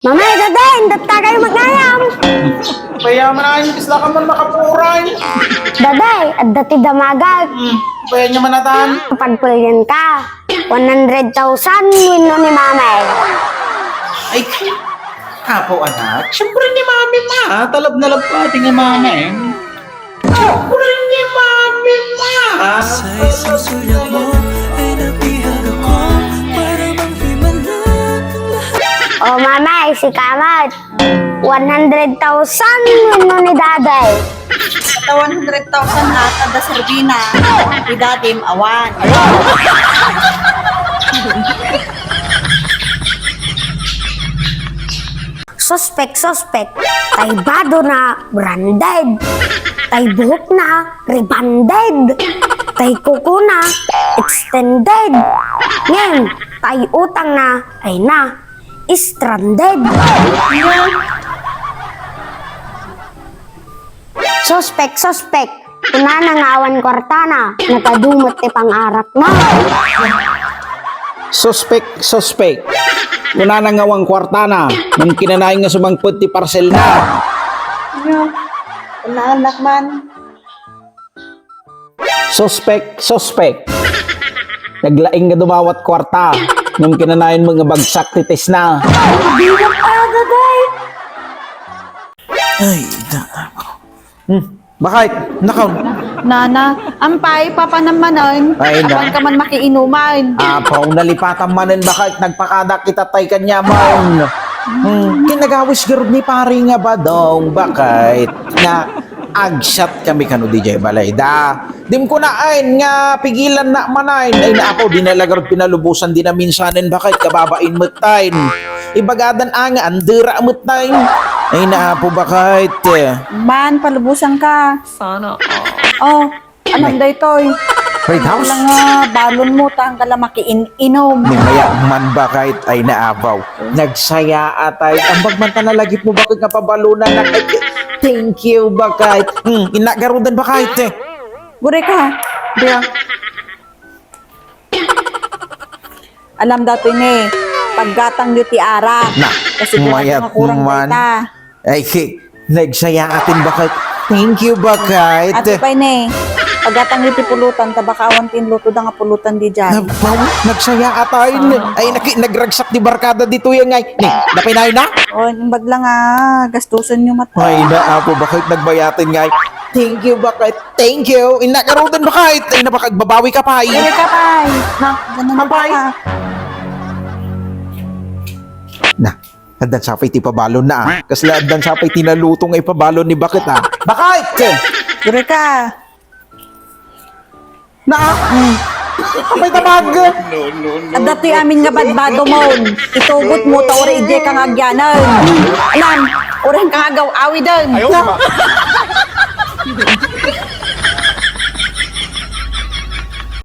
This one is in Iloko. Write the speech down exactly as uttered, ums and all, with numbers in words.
Mamay, Daday, indatta kayo magayam. Payaman na kayo, isla ka man makapuran. Daday, adda ti damagak. Hmm, payan niya manatan. Pagpulyan ka. One hundred thousand wenno ni Mamay. Ay, apo anak, siyempre ni Mami ma. Talab na lab pati ni Mami. Siyempre ni Mami ma. Sa isang sulyap mo ay nabihag ako para bang himala ang lahat. O, Mamay, si Kamat. One hundred thousand wenno ni Daday. Ata one hundred thousand na, tada serbina. Ni Dadim, awan. Suspek, suspek. Tay bado na, branded. Tay buhok na, rebonded. Tay kuko na, extended. Ngayon, tay utang na, ay na, stranded. Suspek, suspek. Kunana nga awan kwartana, nagadu met ti pangarakna. Suspek, suspek. Kunana nga awan kwartana, ngem kinanayon nga sumangpet ti parcelna. Nya, kunaanak man. Suspek, suspek. Naglaing nga dumawat kwarta, ngem kinanayon met nga bagsak ti testna. Ay, da. Hmm. Bakit? Nakaw. Nana, ampay, papanam manen. Ay, na. Apan ka man makiinuman. Apaw, nalipatan manen, bakit? Nagpakada kita tay kanya man. Hmm. Kinagawis garud ni pare nga badong, bakit? Nga agsat kami kano di jay balay da. Dim ko naain nga pigilan na manain. Ay, naapaw, di na lagarud pinalubusan di na minsanen, bakit? Kababain met tayn. Ibagadan a nga andera met tayn. Ay, naapo, bakit? Man, palubusan ka. Sana all. Oh, anam daytoy? Red House? Lang nga balon mo, tanggal lang makiin-inom. Ni maya man, bakit? Ay, naapaw. Nagsaya atay. Ambag man ta nalagip mo, bakit nga pabalunan na? Ay, thank you, bakit? Hmm, inagarudan, bakit? Gure ka. Dia. Alam daw to ini, paggatang niyo ti arak. Na, kasi mayat nga kurang man. Dayta. Ay, ki-, nagsaya atin, bakit? Thank you, bakit? Ate pa ini, paggatang niyo ti pulutan, tabakaawan ti inluto da nga pulutan di dyan. Na, nagsaya atin. Ah. Ay, naki-, nagragsak di barkada dito yan, ngay. Ni, napinayo na? O, imbag lang, ah, gastusan niyo mat-, ay, na, apo, bakit nagbayatin, ngay? Thank you, bakit? Thank you. Inna, karutan, bakit? Ay, na, baka agbabawi ka pay. Bawi ka pay. Na, ganun ka pa. Na, addan sapay ti pabalon na, ah. Kasla addan sapay ti naluto nga ipabalon ni bakit, ah. Bakit? Gure ka. Na, ah. Apay tabag. Adda ti amin nga badbado mo. Itugot mo, ta uri ije kang agyanan. Alam, uri kang agaw-awiden. Ayaw, na.